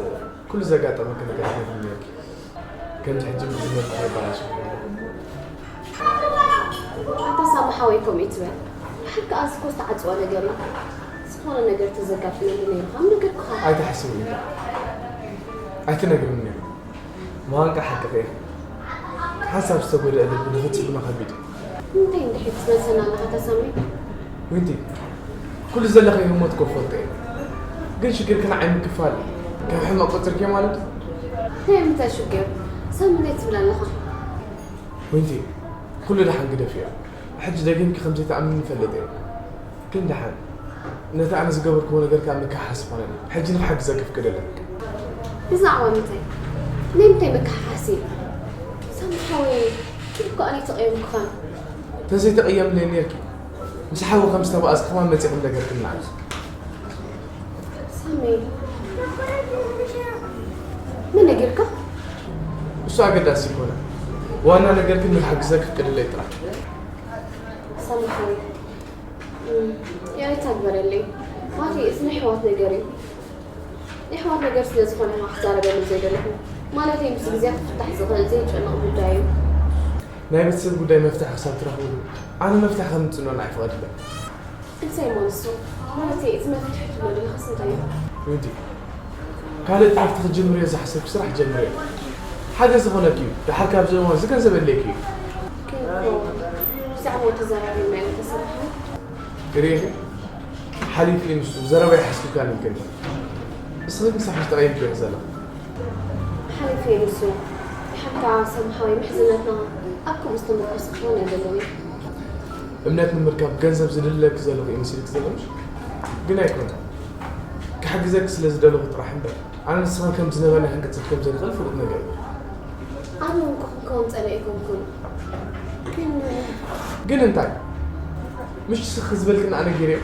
ኩሉ ዘጋጠመኪ ነገር ትነግሪኒ ነይርኪ። ከምዚ ሕጂ ምስ ዝመልክት ኣይበላሽ። ኣታ ሳሚ ሓወይ ከምኡ ይትበል። ብሓቂ ኣዚ እኮ ዝተዓጽወ ነገር እዩ። ዝኾነ ነገር ተዘጋጥመሉ ነይሩ ከም ነገርኩኻ። ኣይትሓስቢ ኢልካ ኣይትነግርኒ ነይሩ። መዋንቃ ሓቅኺ ኢኺ። ሓንሳብ ዝተጎድአ ልቢ ንኽጽግኖ ከቢድ እዩ። እንታይ እንድሕር ትመልሰና ኣለኻ ኣታ ሳሚ? ዊንቲ ኩሉ ዘለኺ ህሞት እኮ እፈልጦ እየ። ግን ሽግርኪ ንዓይ ምክፋል ከም ሕማቕ ቆጺርክዮ ማለት ድዩ? እንታይ እምንታይ ሽግር? ሳሚ እንታይ ትብል ኣለኻ? ዊንቲ ኩሉ ደሓን ግደፍዮ። ሕጂ ደጊምኪ ከም ዘይትኣምንኒ ይፈልጥ እየ። ግን ደሓን ነቲ ኣነ ዝገበርክዎ ነገር ከኣ ምክሕሓሲ ይኾነኒ። ሕጂ ንኽሕግዘኪ ኣፍቅደለይ። ብዛዕባ ምንታይ? ናይ ምንታይ ምክሕሓሲ? ሳሚ ሓወይ ኪድ እኮ ኣነ ኣይተቐየምኩኻን። ተዘይተቐየምለይ ኔርኪ ምስ ሓዊ ከም ዝተባኣስኪ ከማን መጺኺ ምነገርክኒ ንዓይ። ሳሚ መን ነጊርካ? እሱ ኣገዳሲ ኣይኮነን። ዋና ነገር ግን ንኽሕግዘኪ ፍቀድለይ ጥራሕ። ሳሚ ሓወይ ይቕሬታ ግበረለይ። ማለተይ እዚ ናይ ኣሕዋት ነገር እዩ። ናይ ኣሕዋት ነገር ስለ ዝኾነ ኢኻ ክዛረበሉ ዘይደለኹ። ማለተይ ምስ ግዜ ክፍታሕ ዝኽእል ዘየጨንቕ ጉዳይ እዩ። ናይ ቤተሰብ ጉዳይ መፍትሒ ክሳብ ትረኽብሉ ኣነ መፍትሒ ከምጽእሎ ንዓይ ፍቐድለይ። እንታይ እሞ ንሱ? ማለተይ እቲ መፍትሒ ትብሎ ዘለኻስ እንታይ እዩ? ዊንቲ ካልእ ትምህርቲ ክትጅምርዮ ዝሓሰብኪ ስራሕ ጀምርዮ። ሓገዝ ዝኾነኪ እዩ። ደሓር ካብዚ እዋን እዚ ገንዘብ የድልየኪ እዩ። ግን እኮ ብዛዕባኡ ተዘራሪብናዮ ተሰማሕና። ርኢኺ ሓሊፉ እዩ ንሱ ዘረባይ ሓስኪብካኒ ኢልክኒ። ንስኺ ግን ሳሕቲ ተቐይምኪ ኢኺ ዘለኺ። ሓሊፉ እዩ ንሱ። ደሓር ከኣ ሰምሓዊ ምሕዝነትና ኣብ ከምኡ ዝተመርኮሰ ክኸውን ኣይደልን እየ። እምነት ንምርካብ ገንዘብ ዝድለኪ ዘሎ እዩ መሲልኪ ዘሎ ምሽ? ግን ኣይኮነን። ክሕግዘኪ ስለ ዝደለኹ ጥራሕ እምበር ኣነ ንስኽን ከም ዝነበርና ክንቅጽል ከም ዘይንኽእል ፍሉጥ ነገር እዩ። ኣነ እውን ክኹን ክኸውን ጸኒሐ ኣይኮንኩን። ግን ግን እንታይ? ምሽ ስኺ ዝበልክኒ ኣነ ገይረዮ?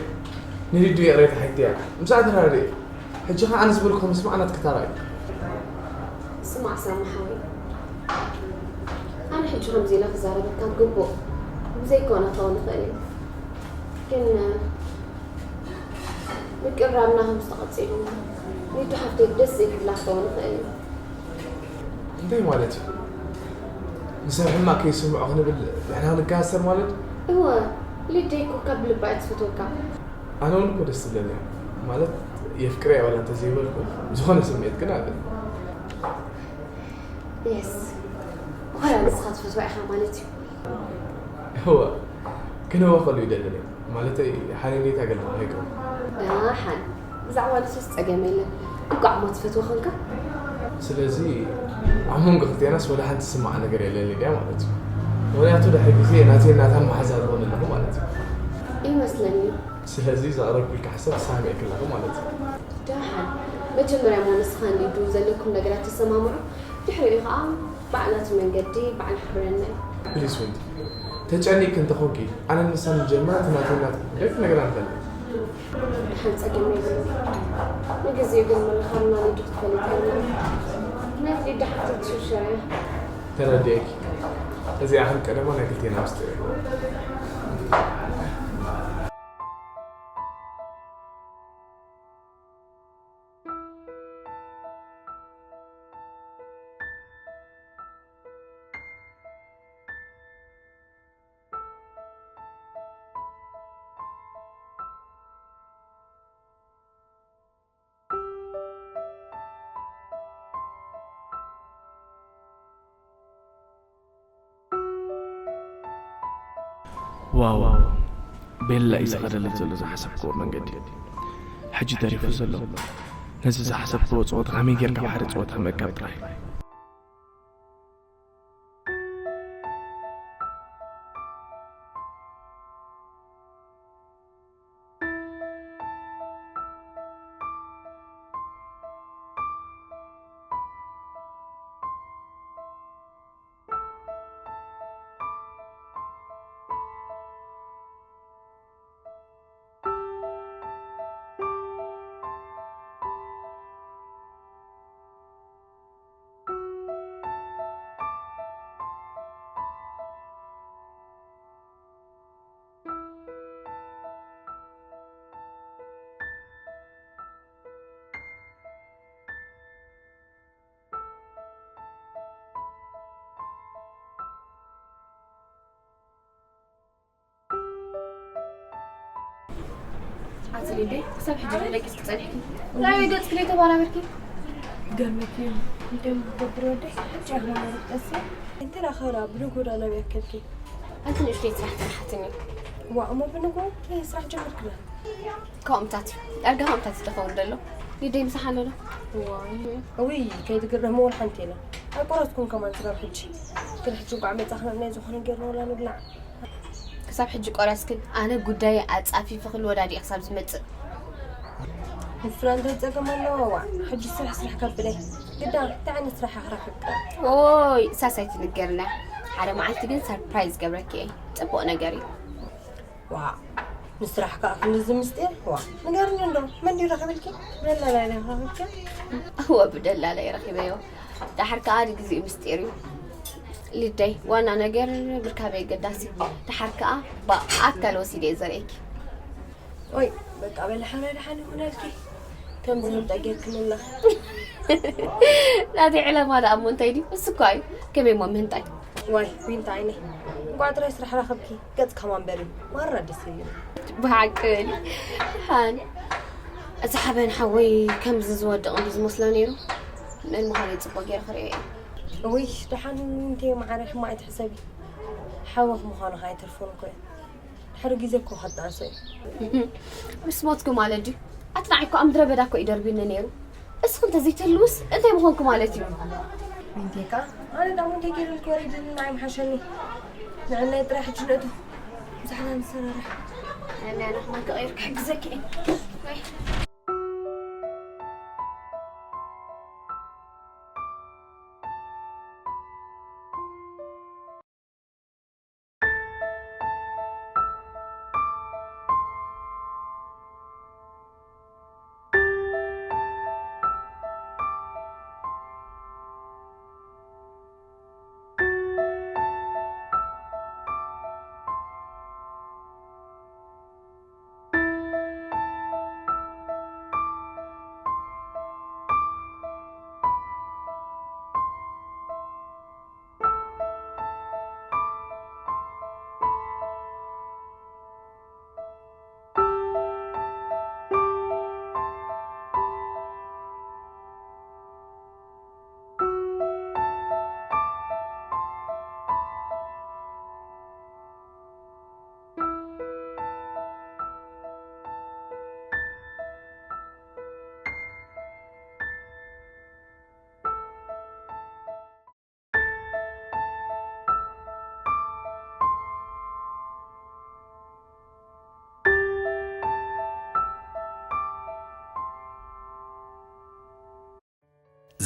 ንሊዱ ይቕሬታ ሓይትያ ምስኣ ተራድእ። ሕጂ ኸዓ ኣነ ዝበልኩ ምስማዕ ናትኪ ተራ እዩ። ስማዕ ሳሚ ሓወይ፣ ኣነ ሕጂ ከምዚ ኢለ ክዛረበካ ግቡእ ብዘይኮነ ክኸውን ይኽእል እዩ። ግን ምቅርራብና ከም ዝተቐጺሉ ሊዱ ሓፍተይ ደስ ዘይክብላ ክኸውን ይኽእል እዩ። እንታይ ማለት እዩ? ንሰብ ሕማቕ ከይስምዖ ክንብል ንሕና ክንከኣሰር ማለት እዩ? እወ፣ ሊደይ እኮ ካብ ልባ እያ ትፈትወካ። ኣነ እውን እኮ ደስ ትብለኒ እያ። ማለት የፍቅረያ ዋላ እንተዘይበልኩ ዝኾነ ስምዒት ግን ኣለኒ። የስ ዋላ ንስኻ ትፈትዋ ኢኻ ማለት እዩ። እወ ግን እወ ከሉ ይደለለይ ማለተይ ሓሊንዴታ ገልካ ከይቀው ደሓን ብዛዕባ ንሱስ ጸገም የለን። እኳ እሞ ትፈትዎ ኾንካ ስለዚ ኣብ መንጎ ክልቴናስ ወላ ሓንቲ ዝስማዕ ነገር የለን ኢልያ ማለት እዩ። ምክንያቱ ድሕሪ ግዜ ናተይ ናታን መሓዛ ዝኮን ኣለኹ ማለት እዩ። ይመስለኒ። ስለዚ ዘቕረብኩልካ ሓሳብ ተሰማሚዕኪ ኣለኺ ማለት እዩ። ደሓን መጀመርያ እሞ ንስኻን ሊዱ ዘለኩም ነገራት ተሰማምዑ። ድሕሪኡ ከዓ ባዕላቱ መንገዲ ባዕሉ ክሕብረና እዩ። ፕሊስ ዊንቲ ተጨኒቅኪ እንተኾንኪ ኣነን ንሳን ንጀምራ እቲ ናተይ ናትኪ ጉዳይ ክነግራ ንኽእል እየ። ደሓን ጸገም የብሉ። ንግዜኡ ግን ምርኻብና ሊዱ ክትፈልጠልና። ምክንያት ሊዳ ሓፍቲ ትሽርሸር እያ። ተረዲኤኪ። እዚኣ ከም ቀደማ ናይ ክልቴና ምስጢር እያ። ዋው፣ ቤላ እዩ ዝኸደለት ዘሎ ዝሓሰብክዎ መንገዲ። ሕጂ ተሪፉ ዘሎ ነዚ ዝሓሰብክዎ ጸወታ ከመይ ጌርካ ብሓደ ጸወታ ምእካብ ጥራይ። ኣቲ ሊደይ ክሳብ ሕጂ ደቂስኪ ጸኒሕኪ። ላበይ ገጽኪ ዘይተባራበርኪ? ገርመኪ እዩ። እንታይ ክገብር ወደይ ሕጂ ኣኽላ መረጠሲ። እንተ ዳኸላ ብንጎዳ ናበይ ኣከልኪ? ኣንቲ ንእሽተይ ስራሕ ተናሓትኒ። ዋ እሞ ብንጎ ስራሕ ጀመርክላ። ከምኡታት እዩ ዳርጋ ከምኡታት እዩ ተኸውን ዘሎ። ሊደይ ምሳሓ ኣሎ ዶ? እውይ ከይትግረሙ ወላ ሓንቲ የለን። ኣይቆረስኩን ከማን ስጋብ ሕጂ። ግን ሕጂ እንኳዕ መጻኽና ናይ ዝኾነ ጌርና ወላ ንብላዕ። ክሳብ ሕጂ ቆረስክን ኣነ ጉዳየ ኣጻፊፊ ክል ወዳዲእ ክሳብ ዝመጽእ። ንሱና እንታይ ጸገም ኣለዎ ዋ ሕጂ ስራሕ ስራሕ ከብለይ ግዳ እንታይ ዓይነት ስራሕ ክረክብ ጥራሕ። ኦይ እሳስ ኣይትንገርና። ሓደ መዓልቲ ግን ሰርፕራይዝ ገብረኪ እየ። ጽቡቕ ነገር እዩ። ዋ ንስራሕ ከዓ ክንድዚ ምስጢር ዋ ንገርኒ እንዶ መን ድዩ ረኺብልኪ? ደላላይ ዶ ረኺብኪ? እወ ብደላላይ ረኺበዮ። ደሓር ከዓ ንግዚኡ ምስጢር እዩ። ሊደይ ዋና ነገር ምርካበይ ኣገዳሲ እዩ። ደሓር ከዓ ብኣካል ወሲደ እየ ዘርእየኪ። ኦይ በቃ በሊ ሓራይ ደሓን ይኹነልኪ። ከምዚ ህንጣ ጌርክኒ ኣለኺ። ናተይ ዕላማ ደኣ እሞ እንታይ ድዩ? እሱ እኳ እዩ። ከመይ እሞ ምህንጣይ? ዋይ ዊንታ ዓይነይ እንኳዕ ጥራይ ስራሕ ረኸብኪ። ገጽ ከማን በሪ ማራ ደስ ይብል። ብሓቂ በሊ ሓን እቲ ሓበን ሓወይ ከምዚ ዝወድቕ እንዲ ዝመስሎ ነይሩ። መን ምዃነይ ጽቡቕ ገይረ ክርእዮ እየ። እውይ ደሓን እንተ ማዕረ ሕማቕ ኣይትሕሰቢ። ሓወኽ ምዃኑ ከኣ ኣይተርፎን እኮ እዩ። ድሕሪ ግዜ እኮ ከጣዕሶ እዩ። ምስ ሞትኩ ማለት ድዩ? ኣቲ ንዓይ እኮ ኣብ ምድረ በዳ እኮ እዩ ደርብዩኒ ነይሩ። እስኺ እንተዘይትህልውስ እንታይ ምኾንኩ ማለት እዩ? ዊንቴ ከኣ ኣነ ዳሞ እንታይ ገይረልኪ ወሪድኒ ንዓይ ምሓሸኒ። ንዕናይ ጥራይ ሕጂ ንእቶ። ብዛዕባ ንሰራርሕ። ኣነ ኣነ ክመን ክቕይር ክሕግዘኪ እየ።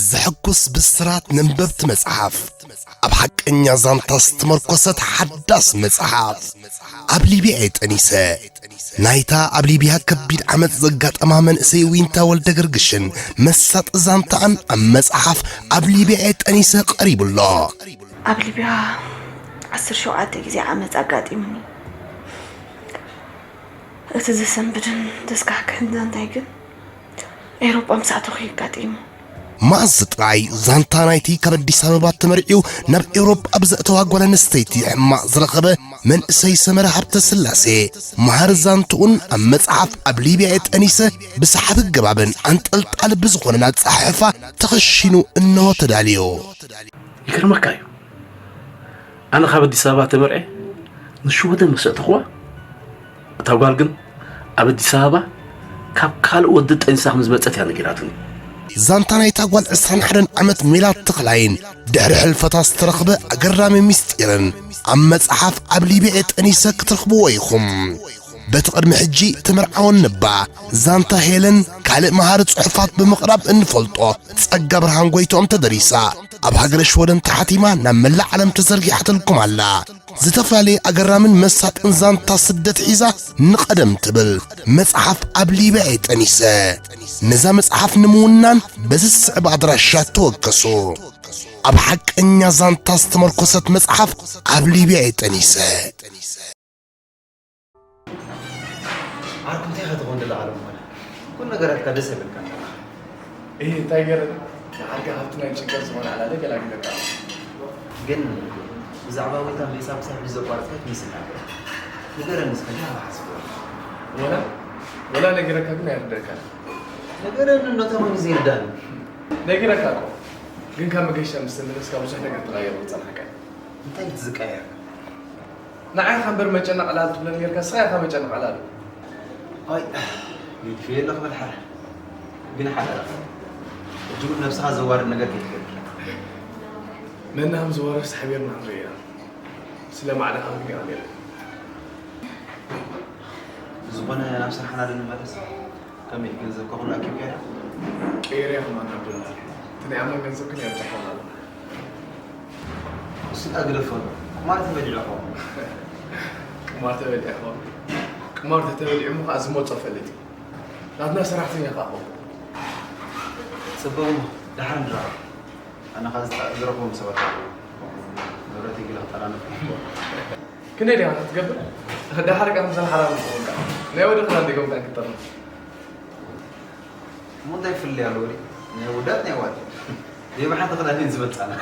ዘሐጉስ ብስራት ነንበብቲ መጽሓፍ፣ ኣብ ሓቀኛ ዛንታ ዝተመርኮሰት ሓዳስ መጽሓፍ፣ ኣብ ሊብያ እየ ጠኒሰ። ናይታ ኣብ ሊብያ ከቢድ ዓመጽ ዘጋጠማ መንእሰይ ዊንታ ወልደ ገርግሽን መሳጢ ዛንታኣን ኣብ መጽሓፍ ኣብ ሊብያ እየ ጠኒሰ ቀሪቡ ኣሎ። ኣብ ሊብያ ዓሰርተ ሸውዓተ ግዜ ዓመጽ ኣጋጢሙኒ። እቲ ዘሰንብድን ዘስካሕክሕን ዛንታይ ግን ኤውሮጳ ምስ ኣተኹ እዩ ኣጋጢሙ። መኣዝ ጥራይ ዛንታ ናይቲ ካብ ኣዲስ ኣበባ ተመርዕዩ ናብ ኤውሮጳ ብዘእተዋ ጓል ኣንስተይቲ ሕማቕ ዝረኸበ መንእሰይ ሰመረ ሃብተ ስላሴ፣ መሃር ዛንትኡን ኣብ መጽሓፍ ኣብ ሊብያ እየ ጠኒሰ ብሰሓቢ ገባብን ኣንጠልጣሊ ብዝኾነን ኣጸሓሕፋ ተኸሺኑ እንሆ ተዳልዩ። ይገርመካ እዩ። ኣነ ካብ ኣዲስ ኣበባ ተመርዐ ንሽወደን ምስ ኣእተኽዋ፣ እታ ጓል ግን ኣብ ኣዲስ ኣበባ ካብ ካልእ ወዲ ጠንሳ ከም ዝመጸት እያ ነጊራትኒ። ዛንታ ናይታ ጓል ዕስራን ሓደን ዓመት ሜላት ተኽላይን ድሕሪ ሕልፈታ ዝተረኽበ ኣገራሚ ምስጢርን ኣብ መጽሓፍ ኣብ ሊብያ ጠኒሰ ክትረኽብዎ ኢኹም። በቲ ቅድሚ ሕጂ ተመርዓወን ነባ ዛንታ ሄለን ካልእ መሃሪ ጽሑፋት ብምቕራብ እንፈልጦ ጸጋ ብርሃን ጎይትኦም ተደሪሳ ኣብ ሃገረ ሽወደን ተሓቲማ ናብ መላእ ዓለም ተዘርጊሓትልኩም ኣላ። ዝተፈላለየ ኣገራምን መሳጥን ዛንታ ስደት ሒዛ ንቐደም ትብል መጽሓፍ ኣብ ሊብያ እየ ጠኒሰ። ነዛ መጽሓፍ ንምውናን በዚ ዝስዕብ ኣድራሻ ተወከሱ። ኣብ ሓቀኛ ዛንታ ዝተመርኮሰት መጽሓፍ ኣብ ሊብያ እየ ጠኒሰ። ዓርኩ እንታይ ኢኻ ትኾን ደላ ዓለም ኾነ? ኩሉ ነገራትካ ደስ የብልካ። እህ እንታይ ገረ ንዓርካ ካብቲ ናይ ጭንቀት ዝኾነ ዕላለ ገላጊለካ። ግን ብዛዕባ ወይታ ሜሳ ምሳሕ ብዘቋርጽካ ትመስል ነበር። ንገረኒ እስከ እንታይ ሓስቦ? ወላ ወላ ነጊረካ ግን ኣይርደካ። ንገረኒ እንዶ ተመን ዘይርዳኒ። ነጊረካ እኮ ግን ካብ መገሻ ምስ ተመለስካ ብዙሕ ነገር ተቐየሩ ዝጸንሓካ። እንታይ ትዝቀየር? ንዓኻ እምበር መጨነቕ ዕላል ትብለኒ ጌርካ ንስኻ ኢኻ መጨነቕ ዕላል። ኣይ ገዲፈዮ ኣለኹ በል ሓራ። ግን ሓደራኻ ሕጂ እውን ነብስኻ ዘዋርድ ነገር ከይትገብር። መና ከም ዝዋረስ ሓቢርና ክንርኢ ኢና። ስለ ማዕለኻ ክንሪኦ ነይሩ። ብዝኾነ ናብ ስራሕና ዶ ንመለስ? ከመይ ገንዘብካ ኩሉ ኣኪብካዮ? ቀይረያ ከማን ዓብደላ እቲ ናይ ኣማን ገንዘብ ግን የብዛሕካ ኣሎ። እሱ ዳ ግደፎ ኣሎ። ቁማር ተበሊዑ ኸውን። ቅማር ተበሊዑ ኸውን። ቅማር ተተበሊዑ እሞ ከዓ ዝመፆ ፈልጥ እዩ። ናትና ሰራሕተኛ ከዓ ኸውን። ፅቡቕ እሞ ደሓር ንራኸብ። ኣነ ከዓ ዝረኽቦም ሰባት ኣለዉ። ንብረተይ ገለ ክጠራነፍ ክንደይ ዲኻ ክትገብር? ደሓር ከዓ ምሳና ሓላል ንኸውን ከዓ ናይ ወዲ ክዳን ደይኮንካ ክትጠርነፍ። እሞ እንታይ ፍልልይ ኣለዎ ዲ? ናይ ውዳት ናይ ዋት? ደይ ብሓንቲ ክዳን እየን ዝበልፃና።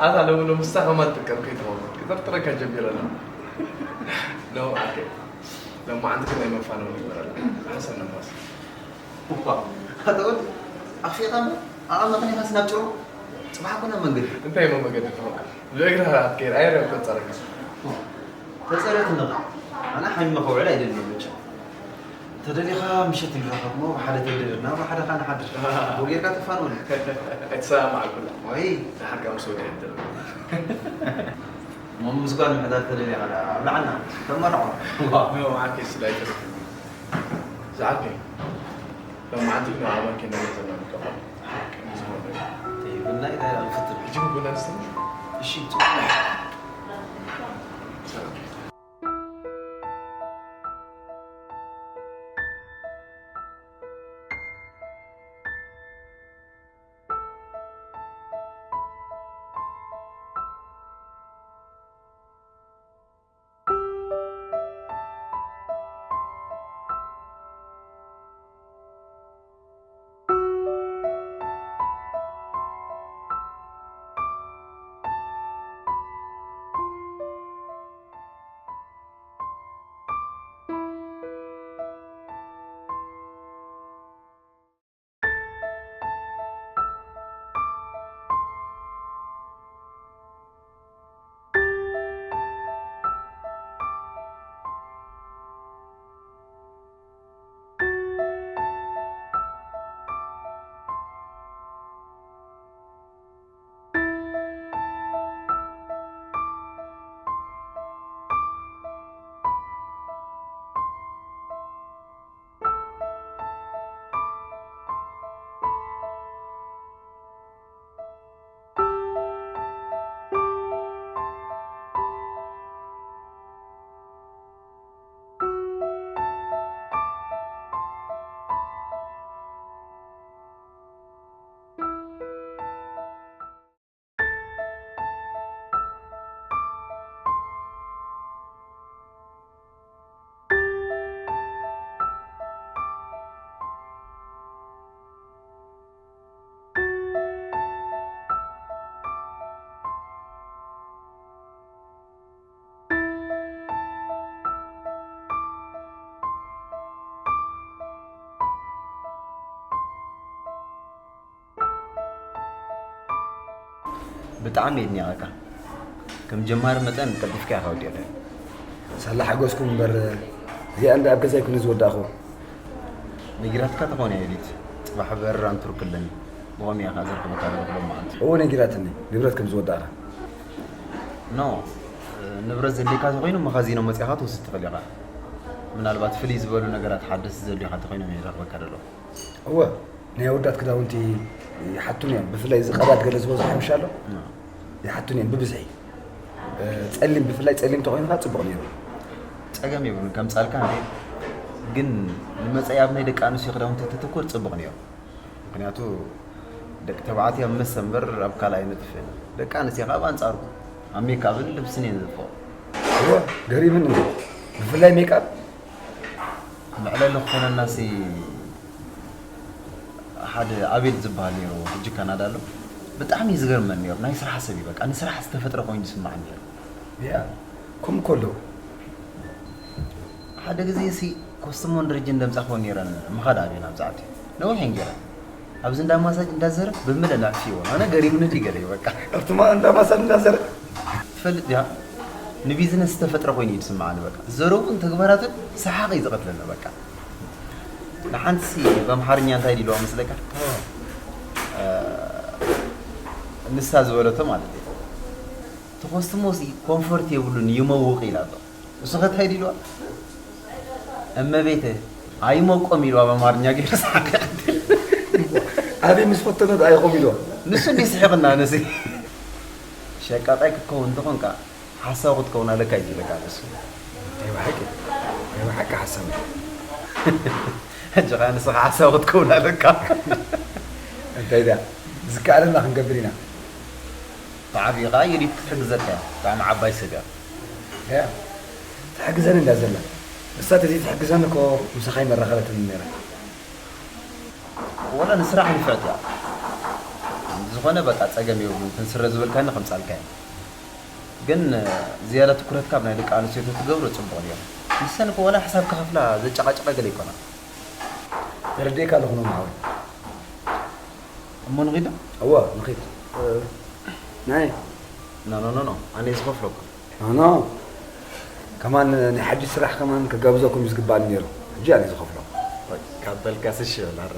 ኣታ ሎሚ ሎሚ ስታ ከማን ጥቀም ከይትኸውን ክጥርጥረካ ጀሚረ ኣለኹ። ሎሚ ዓርከይ ሎማዓንቲ ግን ናይ መፋነዊ ንግበር ኣለና። ሓሰብ ነማስ እኳ ኣታ ወዲ ኣኽፊእካ እምበር ኣቐመጥን ኢኻስ ናብ ጭሩ? ፅባሕ እኮ ናብ መንገዲ። እንታይ እሞ መገዲ ትኸውን? ብእግርኻ ክትከይድ ኣየር እኮ ጸረካ። ተጸረትኒ ኸዓ ኣነ ሓሚመ ከውዕል ኣይደልን እየ መቸም። ተደሊኻ ምሸት ንራኸብ እሞ ብሓደ ተድርና ብሓደ ኸዓ ንሓድር። ከምኡ ጌርካ ተፋንወኒ። ኣይተሰማማዕኩላ። ወይ ደሓር ከኣ ምስ ወድሐ ትብል። እሞ ምስ ጓል ምሕዳር ተደሊኻ ደኣ ኣብልዓና። ተመርዖ። ኖ ዓርከይ ስለ ኣይትብል። ዝዓርከይ ሎማዓንቲ ግን ኣብ ኣባል ኬንዳ ገንዘብና ንቀበል። ቅድሚ ዝኾነ ነገር። ተይብልና ኢለ ኣልፍትር። ሕጂ ግን ቡና ንስተን። እሺ፣ ጽቡቕ። ብጣዕሚ እየ ድኒቐካ። ከም ጀማሪ መጠን ቀልጢፍካ ኢኻ ወዲእካዮ። ሳላ ሓገዝኩም እምበር፣ እዚኣ እንዳ ኣብ ገዛይ ኩነ ዝወዳእኹ። ነጊራትካ ተኾነ ኤዲት፣ ጽባሕ በረራ ንቱርክ ኣለኒ። ብኸመይ ኢኻ ዘርክበካ ዘለኹ ሎም መዓልቲ? እዎ ነጊራትኒ፣ ንብረት ከም ዝወዳእኻ። ኖ፣ ንብረት ዘድልየካ ተኾይኑ መኻዚኖ መጺኻ ትወስድ ትኽእል ኢኻ። ምናልባት ፍልይ ዝበሉ ነገራት ሓደስቲ ዘድልዩኻ ተኾይኖም እዮም ዘርክበካ ዘለዉ። እወ፣ ናይ ኣወዳት ክዳውንቲ ይሓቱኒ እዮም። ብፍላይ እዚ ቀዳድ ገለ ዝበዝሖ ምሽ ኣሎ? ኖ። ይሓቱኒ እዮም ብብዝሒ። እ፣ ጸሊም፣ ብፍላይ ጸሊም ተኾይኑ ከዓ ጽቡቕ ነይሩ። ጸገም የብሉን፣ ከምጻልካ እንዴ። ግን ንመጻኢ ኣብ ናይ ደቂ ኣንስትዮ ክዳውንቲ ተተኮር ጽቡቕ ነይሩ። ምኽንያቱ ደቂ ተባዕትዮ ኣብ መስተ እምበር ኣብ ካልእ ኣይነጥፍእን። ደቂ ኣንስትዮ ከዓ ብኣንጻሩ ኣብ ሜካብን ልብስን እየን ዘጥፍኦ። እወ፣ ገሪምን እንዴ። ብፍላይ ሜካፕ። መዕለሊ ክኾነናሲ ሓደ ኣቤል ዝበሃል ነይሩ፣ ሕጂ ካናዳ ኣሎ። ብጣዕሚ እዩ ዝገርመኒ ነይሩ። ናይ ስራሕ ሰብ እዩ፣ በቃ ንስራሕ ዝተፈጥረ ኮይኑ ዝስማዕ ነይሩ። ያ፣ ከምኡ ከሎ። ሓደ ግዜ ሲ ኮስትሞን ደረጀን ደምጻ ክኾን ነይረን ምኻድ ኣብየን ኣብዚ ዓዲ። ነዊሕ እየን ገይረን። ኣብዚ እንዳ ማሳጅ እንዳዘረ ብምልእ ነዕፍዎ። ኣነ ገሪሙኒ እንዲ ገለ እዩ በቃ። ኣብቲ ማ-፣ እንዳ ማሳጅ እንዳዘረ? ትፈልጥ ዲኻ? ንቢዝነስ ዝተፈጥረ ኮይኑ እዩ ዝስምዓኒ በቃ። ዘረቡን ተግባራቱን ሰሓቕ እዩ ዝቐትለኒ በቃ። ንሓንቲ ሲ ብኣምሓርኛ እንታይ ኢልዋ መስለካ? እ፣ ንሳ ዝበለቶ ማለት እዩ። ትኾስትሞ ሲ ኮንፈርት የብሉን ይመውቕ ኢላ ኣሎ። እሱ ከ እንታይ ኢልዋ? እመቤተ ኣይሞቆም ኢልዋ ብኣምሓርኛ ገይሩ ሰሓቕ። ኣበይ ምስ ፈተኖ ደኣ ይኾም ኢልዋ? ንሱ እንዲ ስሒቕና ነሲ። ሸቃጣይ ክትከውን እንተኾንካ ሓሳዊ ክትከውን ኣለካ እዩ ዝብለካ ንሱ። ናይ ብሓቂ፣ ናይ ብሓቂ ሓሳዊ። ሕጂ ኸኣ ንስኻ ሓሳዊ ክትከውን ኣለካ። እንታይ ደኣ፣ ዝከኣለና ክንገብር ኢና። ተዓቢኻ የዲት ክትሕግዘካ እያ። ብጣዕሚ ዓባይ ሰብ እያ። እያ። ትሕግዘኒ እንዳ ዘላ። እሳ ተዘይትሕግዘኒ እኮ ምሳኻ ኣይመራኸበትኒ ነይራ። ወላ ንስራሕ ንፍዕቲ እያ። ዝኾነ በቃ ጸገም የብሉን። ክንስረ ዝበልካኒ ከምጻልካ እየ። ግን ዝያዳ ትኩረትካ ኣብ ናይ ደቂ ኣንስትዮ ተትገብሮ ጽቡቕ ነይሩ። ንሰን እኮ ወላ ሕሳብ ክኸፍላ ዘጨቃጨቃ ገለ ይኮና። ተረዲእካ ኣለኹ ነው መሓወይ። እሞ ንኺድ ዶ? እወ፣ ንኺድ። እ፣ ናይ? ኖ፣ ኖ፣ ኖ፣ ኖ። ኣነ እየ ዝኸፍለኩም። ኖ፣ ኖ። ከማን ናይ ሓድሽ ስራሕ ከማን ክጋብዘኩም እዩ ዝግባእኒ ነይሩ። ሕጂ ኣነ እየ ዝኸፍሎ። ወይ፣ ካብ በልካስ እሺ በል፣ ኣረ።